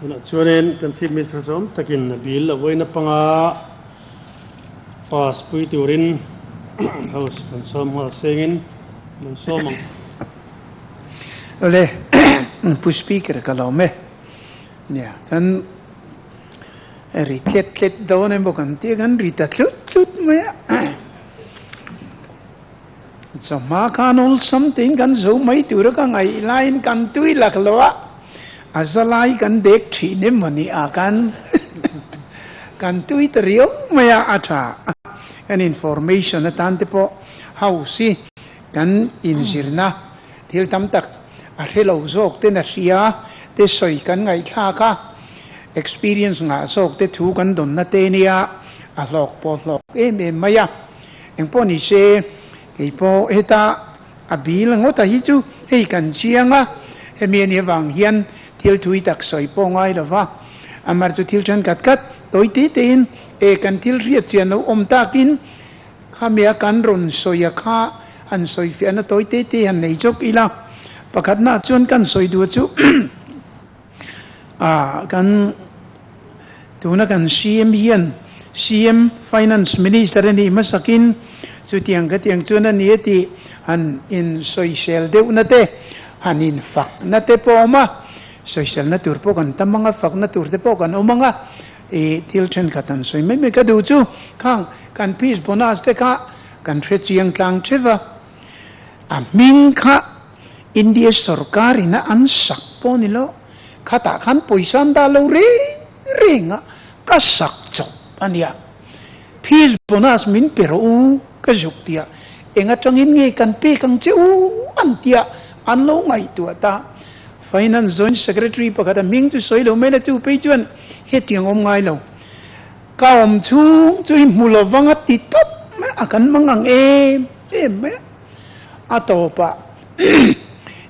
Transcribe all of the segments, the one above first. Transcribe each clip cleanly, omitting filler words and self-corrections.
Tunah chuanin kan Chief Minister sawm takin a bill a vawiin panga pass pui turin House kan sawm nghal sengin lo sawm ang. Awle, Pu Speaker ka lawm e. Nia, kan ri tlet tlet dawn emaw kan tia kan ri ta tlut tlut mai a. Chawhma khan awlsam tein kan zo mai tura ka ngaih laiin kan tui lak lo a, a za lai kan dek thin emaw ni a kan kan tui ta riau mai a, a tha a. Kan information atan te pawh house hi kan inzirna thil tam tak a hre lo zawk ten a hria te sawi kan ngaihthlak a, experience ngah zawk te thu kan dawnna te nia a hlawk pawh hlawk em em mai a. Engpawh ni se, kei pawh heta a bil ngawta hi chu hei kan chiang a, hemi a nih avang hian thil thui tak sawi pawh ngai lo va, amar chu thil thenkhat khat tawi te tein e kan thil hriat chian lo awm takin khamia kan rawn sawi a kha han sawi fiahna tawi te te han nei chawk ila. Pakhatnaah chuan kan sawi duh chu a kan tuna kan CM hian CM Finance Minister a nih hmasakin chutiang khatiang chuan a ni a tih han insawisel deuhna te han infakna te pawh a awm a, sawiselna tur pawh kan tam ang a, fakna tur te pawh kan awm ang a, ih thil thenkhat han sawi mai mai ka duh chu khang kan fees bonus te kha kan hre chiang tlang theuh a, a hming kha India sorkar ina an sak pawh ni lo, khatah khan pawisa an dah lo reng reng a, ka sak chawp a nia. Fees bonus min pe rawh u ka zuk tia, eng atangin nge kan pek ang che u an tia an lo ngaihtuah ta. Finance Joint Secretary pakhat a hming chu sawi lo mai la chu phei chuan hetiang awm ngai lo. Ka awm chhung chu i hmu lovang a ti tawp mai a, kan mang ang em em mai a. A tawpah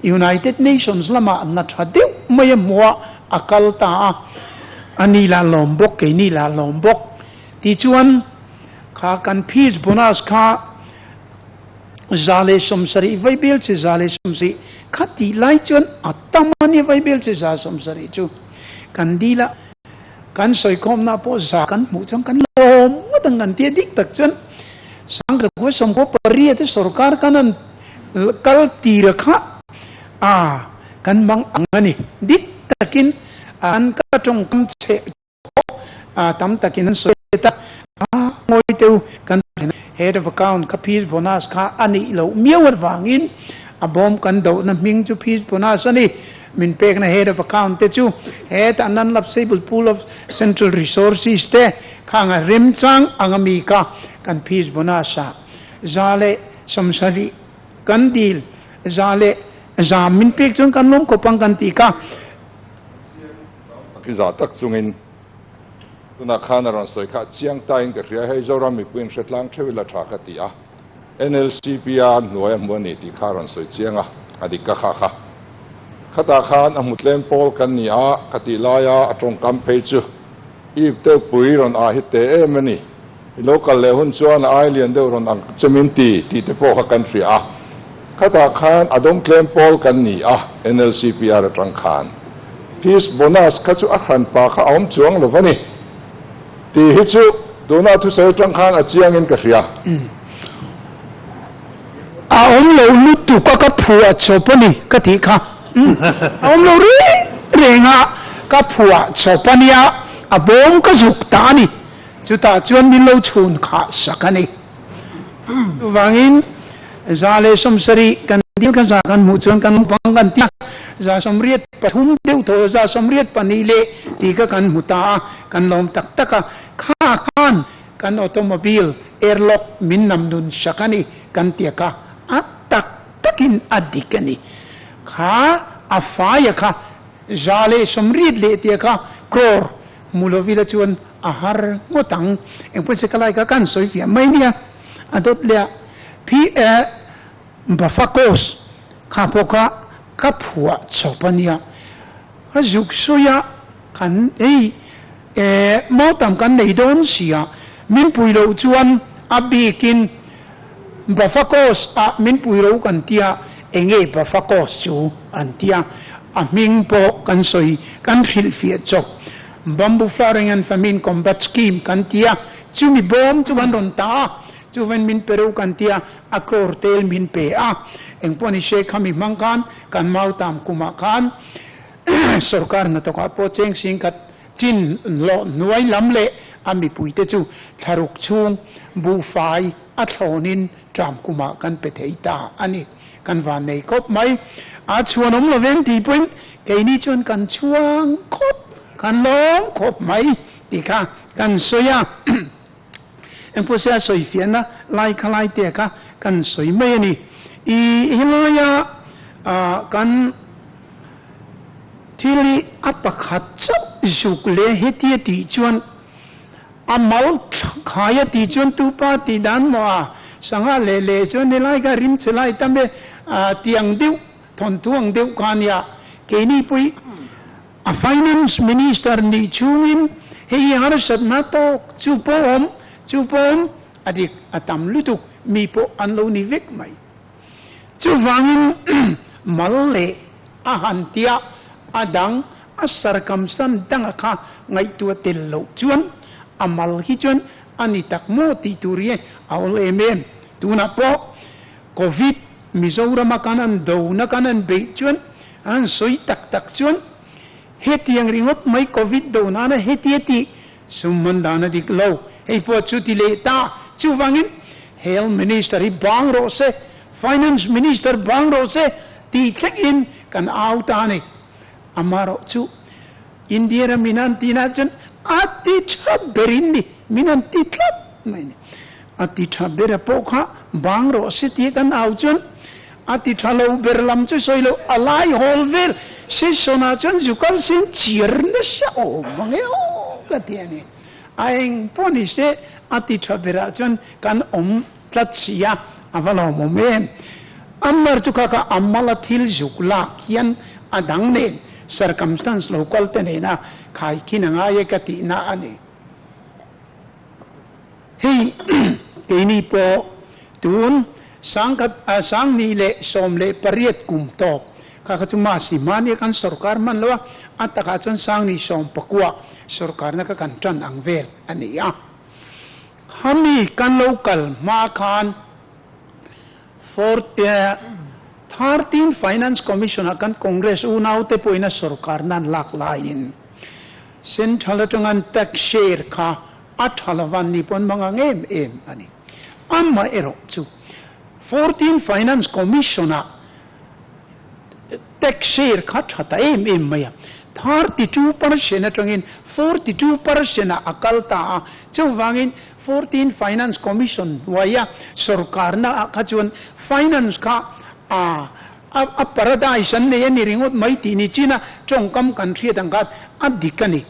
United Nations lamah na tha deuh mai a hmuh a, a kal ta a. A ni lah lawm bawk, keini lah lawm bawk. Tichuan, kha kan fees bonus kha 170 vaibel che 170 kha tih lai chuan a tam a ni vaibel che 170 chu kan dil a. Kan sawikhawmna pawh za kan hmuh chuan kan lawm ngawt ang kan tia dik tak chuan 1998 te sorkar kan an kal tir kha a kan mang ang a ni. Dik takin an ka tawngkam chhe pawh a tam takin an sawi ta a ngawi teu kan head of account kha fees bonus kha a nih loh miau avangin a bawm kan dohna hming chu fees bonus a ni. Min pekna head of account te chu hetah non-lapsable pool of central resources te khang a remchang ang a mi kha kan fees bonus ah 170 kan dil 100 min pek chuan kan lawm khawp ang kan tih kha. Ki za tak chungin tunah khan a rawn sawi kha chiang tain ka hria hei Zoram mipuiin hre tlang theuh ila tha ka ti a. NLCP a hnuai a hmu a ni tih kha a rawn sawi chiang a, a dik ka kha kha. Khatah khan a hmu tlem pawl kan ni a, ka tih laia a tawngkam phei chu ip deuh pui rawn ah hi te em a ni. I lo kal leh hun chuan a ai lian deuh rawn ang che min ti tih te pawh kha kan hria a. Khatah khan a dawng tlem pawl kan ni a, NLCPR atang khan. Fees bonus kha chu a hranpa kha a awm chuang lo va ni. Tih hi chu tuna thusawi atang khan a chiangin ka hria. A awm lo lutuk a ka phuah chawp a ni ka tih kha. A awm lo reng reng a ka phuah chawp a nia, a bawm ka zuk ta a ni. Chutah chuan min lo chhun khah sak a ni. Chuvangin 170 kan dil kan za kan hmuh chuan kan lungpang kan ti a, 83 deuh thaw 82 leh tih kha kan hmu ta a, kan lawm tak tak a. Kha khan kan automobile airlock min nam nun sak a ni kan tia kha a tak takin a dik a ni. Kha a faia kha 180 leh tia kha crore hmu lovila chuan a har ngawt ang. Engpawh se ka lai kha kan sawi fiah mai nia. A dawt leh a phi e Bafakos kha pawh kha ka phuah chawp a nia. Ka zuk sawi a kan hei e mautam kan nei dawn si a, min pui loh chuan a bikin Bafakos ah min pui ro kan tia, enge Bafakos chu an tia. A hming pawh kan sawi kan hrilhfiah chawp. Bamboo Flowering and Famine Combat Scheme kan ti a, chumi bawm chu kan rawn ta a, chuvan min pe reuh kan ti a, a crore tel min pe a. Engpawh ni se khami hmang khan kan mautam kumah khan sorkar hnathawkah pawh cheng singkhat chin hlawh hnuai lam leh a mipuite chu thlaruk chhung buhfai a thlawnin ṭam kumah kan pe thei ta a ni. Kan van nei khawp mai. A chhuan awm lo veng tih pawhin keini chuan kan chhuang khawp, kan lawm khawp mai tih kha kan sawi a. Engpawh se a sawi fiahna lai kha lai te kha kan sawi mai a ni. I helaia kan thil hi a pakhat chauh zuk leh hetia tih chuan A mal khai a tih chuan tupa tih dan maw a sangha leh leh chuan helai kha rim che lai tam e a tiang deuh thawnthu ang deuh kha a nia. Keini pawh a finance minister nih chhungin hei hi harsatna tawk chu pawh awm chu pawh awm a dik a tam lutuk mi pawh an lo ni vek mai. Chuvangin mal leh a han tia a dang a circumstance danga kha ngaihtuah tel loh chuan a mal hi chuan a ni tak maw tih tur hi a awl em em. Tunah pawh Covid Mizorama kan han dona kan han beih chuan an han sawi tak tak chuan hetiang ringawt mai Covid do nana hetia tih sum man dan a dik lo. Hei pawh chu ti leh ta. Chuvangin Health Minister hi bang rawh se, Finance Minister bang rawh se tih thlengin kan au ta a ni. Amaherawh chu India ram in an tihna chuan a ti tha ber in ni, min an ti tlat mai a ni. A ti tha bera pawh kha bang rawh se tih kan au chuan a ti tha lo ber lam chu sawi lo, a lai hawl vel session ah chuan zu kal sin chiar nasa awm ang e aw ka ti a ni. A eng pawh ni se a ti tha berah chuan kan awm tlat si a, a va lawmawm em? Amar chu kha kha a mala thil zuk lak hian a dang nen circumstance lo kal te nena khaikhin a ngai e ka tihna a ni. Hei keini pawh tun sangkhat sanghnih leh 18 kum tawp kha kha chu mahsi hmania kan sorkar hman lo a, a takah chuan sanghnih sawmpakua sorkarna kha kan tan ang vel a ni a. Khami kan lo kal hma khan 13 Finance Commission ah kan Congress unaute pawhin a sorkar nan lak laiin Central atanga tax share kha a tha lova ni pawn hmang ang em em a ni. Amaherawh chu 14 Finance Commission ah Tax share kha tha ta em em mai a, 32% atangin 42% ah a kal ta a, chuvangin 14 Finance Commission hnuaia sorkarna ah kha chuan finance kha a a paradise an nei a ni ringawt mai tih ni chin a tawngkam kan hriat ang khan a dik a ni,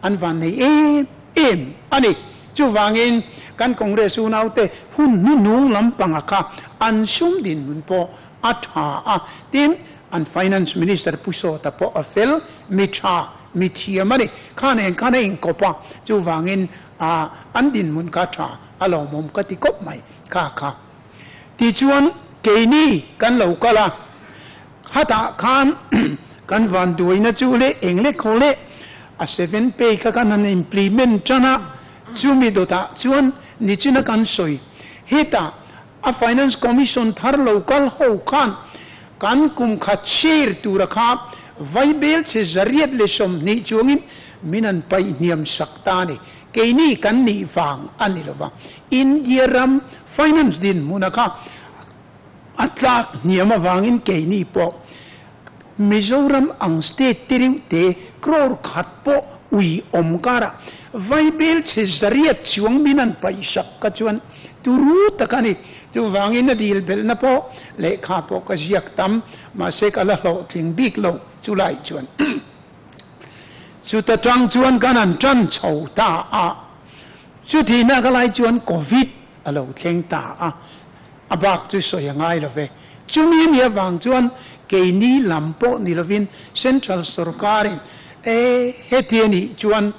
an vannei em em a ni. Chuvangin kan Congress unaute hun hnuhnung lampanga kha an sum dinhmun pawh A tha a, tin, an Finance Minister Pu Sawta pawh a fel, mi tha, mi thiam a ni. Kha nen khan a inkawp a, chuvangin a an dinhmun kha tha a lawmawm ka ti kawp mai kha kha. Tichuan, keini kan lo kal a, khatah khan kan vanduaina chu leh eng leh khaw leh a seven pay kha kan han implement tan a, chumi dawtah chuan nichina kan sawi hetah A Finance Commission thar lo kal ho khan kan kum khat share tura kha vaibel chhe 120 chuangin min an paih hniam sak ta a ni. Keini kan nih vang a ni lova. India ram Finance dinhmuna kha a tlak hniam avangin keini pawh Mizoram ang state te reuh te crore khat pawh ui awm karah vaibel chhe 100 chuang min an paih sak kha chuan turu tak a ni. Chuvangin a dil belhna pawh lehkha pawh ka ziak tam, mahse ka la hlawhtling bik lo chulai chuan. Chuta tang chuan kan han tan chho ta a, chuthihna ka lai chuan Covid a lo thleng ta a, A bak chu sawi a ngai lo ve. Chumi a nih avang chuan keini lam pawh ni lovin Central sorkarin e heti a nih chuan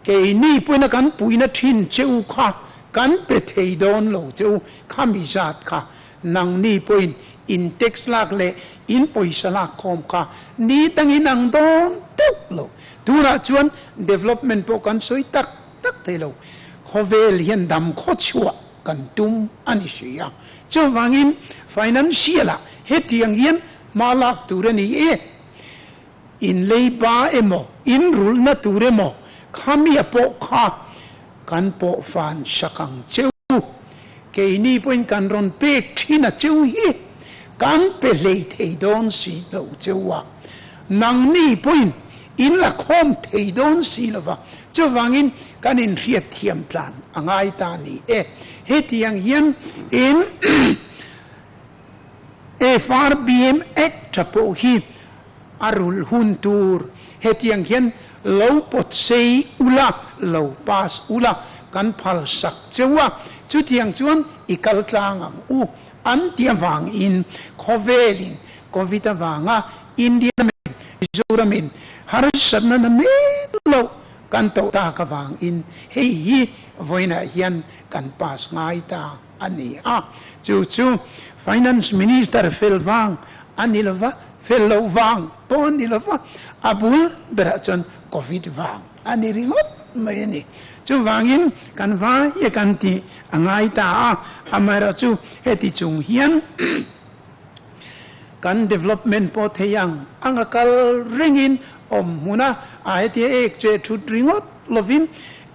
keini pawhin kan puihna thin che u kha kan pe thei dawn lo che u, khami zat kha nangni pawhin In tax lak leh in pawisa lak khawm kha ni dangin ang dawn deuh lo. Tunah chuan development pawh kan sawi tak tak thei lo. Khawvel hian dam khaw chhuah kan tum a ni si a. Chuvangin financial ah hetiang hian hma lak tur a ni e. In leiba emaw, in rulhna tur emaw khamia pawh kha kan pawh fan sak ang che u. Keini pawhin kan rawn pek thin a cheu hi kan pe hlei thei dawn si lo che u a, nangni pawhin in la khawm thei dawn si lo va, chuvangin kan inhriat thiam tlan a ngai ta ni e. Hetiang hian in FRBM Act tha pawh hi a rulh hun tur hetiang hian lo pawt sei ula, lo pass ula kan phal sak cheu a, chutiang chuan i kal tlang ang u an ti avangin khawvelin Covid avanga India ramin Mizoramin harsatna na mek loh kan tawh tak avangin hei hi vawiinah hian kan pass ngai ta. a ni a, chu chu Finance Minister fel vang a ni lo va, fel loh vang pawh a ni lo va, a bul berah chuan Covid vang a ni ringawt mai a ni. Chuvangin kan vai e kan tih a ngai ta a, amaherawhchu heti chung hian kan development pawh thei ang ang a kal rengin awm hmuna a hetia ek che thut ringawt lovin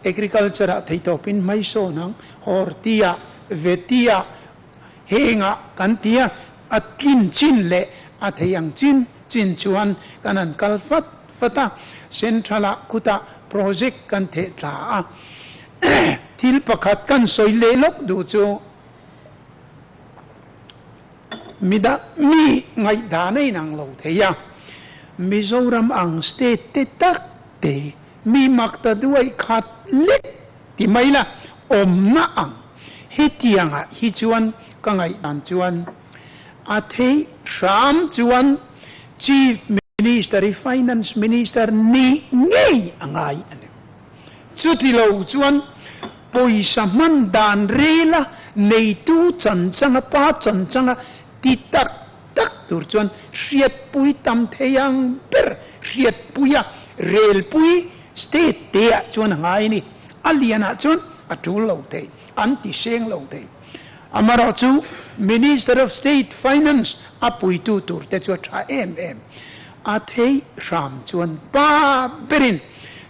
Agriculture ah theitawpin hmaisawn ang. Hortia, Vetia, hengah kan ti a, a tlin chin leh a thei ang chin chin chuan kan han kal fat fat a, Central ah khutah project kan theh thla a. Thil pakhat kan sawi leh lawk duh chu mida mi ngaihdan a inang lo thei a, Mizoram ang state te tak te mi mak ta duai khat lek Ti mai la, awmna ang. Hetiangah hi chuan ka ngaihdan chuan a theih hram chuan Chief Minister hi Finance Minister nih ngei a ngai a ni. Chuti lo chuan pawisa hman dan rela neitu chanchanga pa chanchanga ti tak tak tur chuan hriatpui tam thei ang ber hriatpuia relpui State te ah chuan a ngai a ni. A lian ah chuan a tul lo thei, an ti seng lo thei. Amaherawh chu Minister of State Finance a puitu tur te chu a tha em em. A theih hram chuan pa berin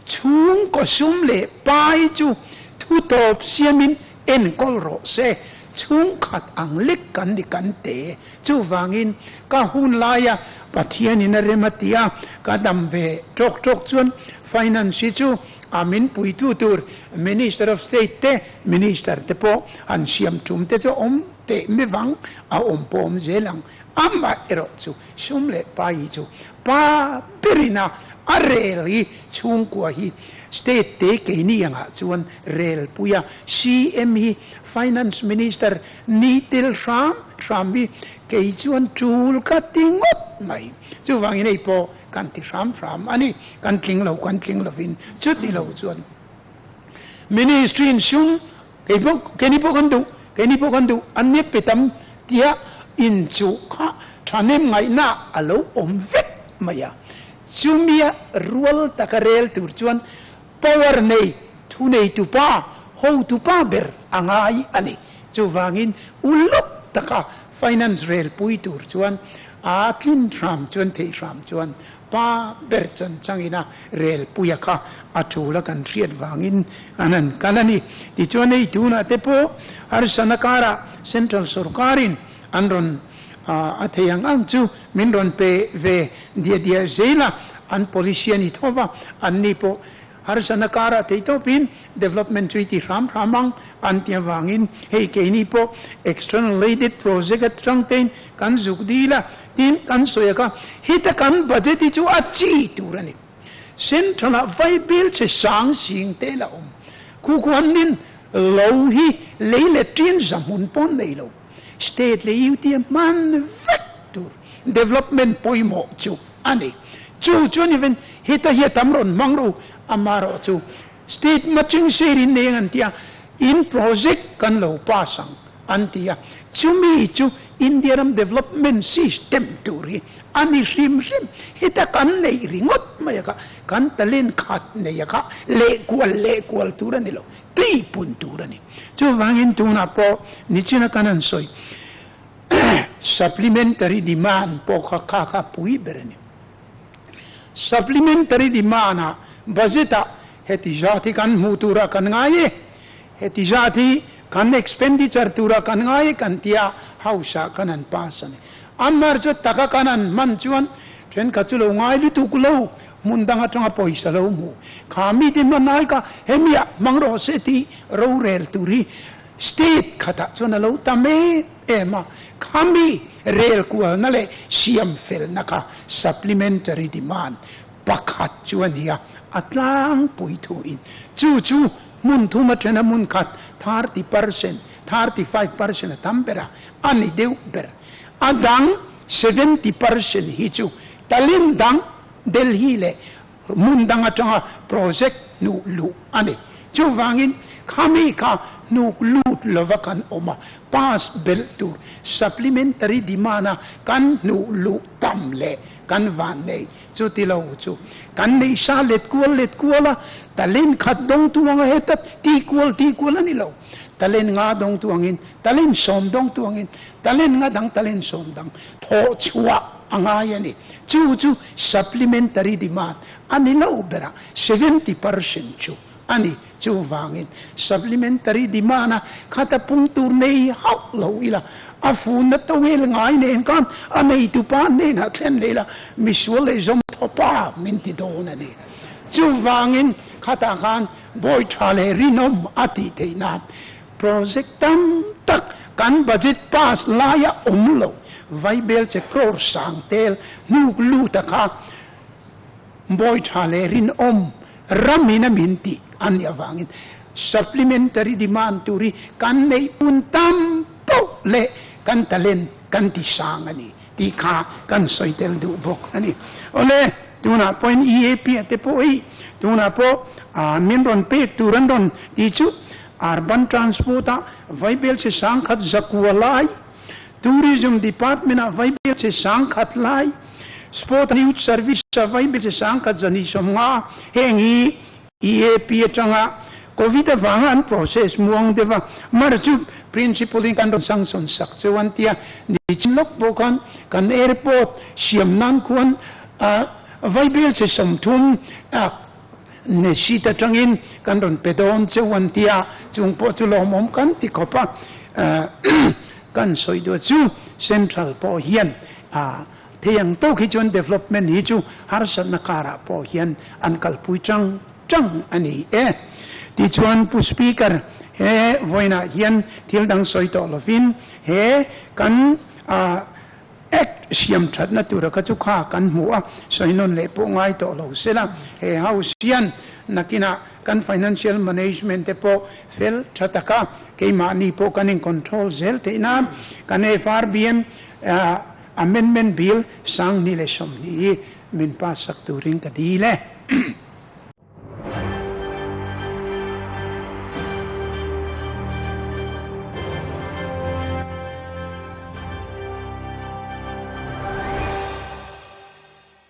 chhungkaw sum leh pai chu thu tawp siamin enkawl rawh se. Chhungkhat ang lek kan ni kan te. Chuvangin ka hun laia Pathianin a rem a ti a, ka dam ve tawk tawk chuan Finance hi chu a min puitu tur Minister of State te, Minister te pawh han siam tum te chu awm teh mi vang a awm pawh awm zel ang. Amah erawh chu sum leh pai hi chu pa berin a a rel hi chhungkua hi State te keini angah chuan rel pui a, CM hi Finance Minister Ni tel hram hram hi kei chuan tul ka ti ngawt mai. Chuvangin hei pawh kan ti hram hram a ni. Kan tling lo, kan tling lovin chuti lo chuan Ministry in sum kei pawh keini pawh kan duh, keini pawh kan duh an nep pe tam tia inchuh kha thahnem ngaihna a lo awm vek mai a. Chumia rual taka rel tur chuan Power nei, thu neitupa, hotupa ber a ngai a ni. Chuvangin uluk taka finance rel pui tur chuan a tlin hram chuan theih hram chuan pa ber chan changina rel puia kha a tul a kan hriat vangin an han kal a ni. Tichuan hei tunah te pawh harsana karah Central sorkarin an rawn a thei ang ang chu min rawn pe ve diah diah zel a, an policy a ni tho va, anni pawh harsatna karah theih tawpin development chu i ti hram hram ang an ti avangin hei keini pawh external aided project atang tein kan zuk dil a, tin kan sawi a kha heta kan budget hi chu a chi tur a ni. Central ah vaibel che sang sing te la awm, khu khu an nin lo hi lei leh tin zahmun pawh an nei lo. State leh UT a hman vek tur development pawimawh chu a ni. Chu chuan even heta hi a tam rawn hmang ro, amaherawh chu state matching share in nei ang an ti a, in project kan lo pass ang an ti a, chumi chu India ram development system tur hi a ni hrim hrim. Heta kan neih ringawt mai a kha, kan talent khat nei a kha lehkual lehkual tur a ni lo, tui pun tur a ni. Chuvangin tunah pawh nichina kan han sawi supplementary demand pawh kha kha kha pui ber a ni. Supplementary demand ah budget ah heti zat hi kan hmuh turah kan ngai e, heti zat hi kan expenditure turah kan ngai e kan tia house ah kan han pass a ni. Amar chu taka kan han hman chuan thenkhat chu lo ngai lutuk lo, hmun dang atanga pawisa lo hmu. Kha mite hman ai kha hemi ah hmang rawh se tih rorel tur hi State khatah chuan a lo tam em em a, khami rel kualna leh siam felna kha supplementary demand pakhat chu a ni a, a tlangpui thuin chu chu hmun thum athen a hmun khat 30%, 35% a tam ber a, a ni deuh ber. A dang 70% hi chu talin dang Delhi leh Hmun dang atanga project hnuh luh a ni. Chuvangin khami kha hnuk lut lova kan awm a, pass belh tur supplementary demand a kan hnuh luh tam leh kan van nei. Chuti lo chu kan neih sa let kual let kual a, talent khat dawngtu anga heta ti kual ti kual a ni lo. Talent nga dawngtu angin, talent sawm dawngtu angin, talent nga dang talent sawm dang thawh chhuah a ngai a ni. Chu chu supplementary demand a ni lo ber a, 70% chu a ni. Chuvangin supplementary demand a khata pung tur nei hauh lo ila, a funna tawel ngai nen khan a neitupa hnenah thlen leh ila, misual leh zawm thawpa min ti dawn a ni. Chuvangin khatah khan Bawi tha leh rinawm a tih theih nan project tam tak kan budget pass laia awm lo, Vaibel che crore sang tel hnuk lut a kha bawi tha leh rinawm ramin a min tih a nih avangin supplementary demand tur hi kan neih pun tam poh leh kan talent kan ti sang a ni tih kha kan sawi tel duh bawk a ni. Awle. Tunah pawhin EAP a te pawh hi tunah pawh min rawn pek tur an rawn tih chu Urban Transport ah Vaibel chi sangkhat zakua lai, Tourism Department ah Vaibel chi sangkhat lai, Sport and Youth Service ah Vaibel chi sangkhat zahnih 50 heng hi EAP atanga Covid avanga an process muang deuh a, mar chu Principal in kan rawn sanction sak cheu an tia, nichin lawk pawh khan kan airport siam nan khuan Vaibel che 30 ne seat atangin kan rawn pe dawn cheu an tia, chung pawh chu lawmawm kan ti khawp a, kan sawi duah chu Central pawh hian Thei ang tawk hi chuan development hi chu harsatna karah pawh hian an kalpui chang chang a ni e. Tichuan Pu Speaker, he vawiinah hian thil dang sawi tawh lovin he kan Act siam thatna tura kha chu kha kan hmu a, sawi nawn leh pawh ngai tawh lo sela, he House hian nakinah kan financial management te pawh fel tha taka keimahni pawh kan in control zel theih nan kan FRBM Amendment Bill 2020 hi min pass sak turin ka dil e.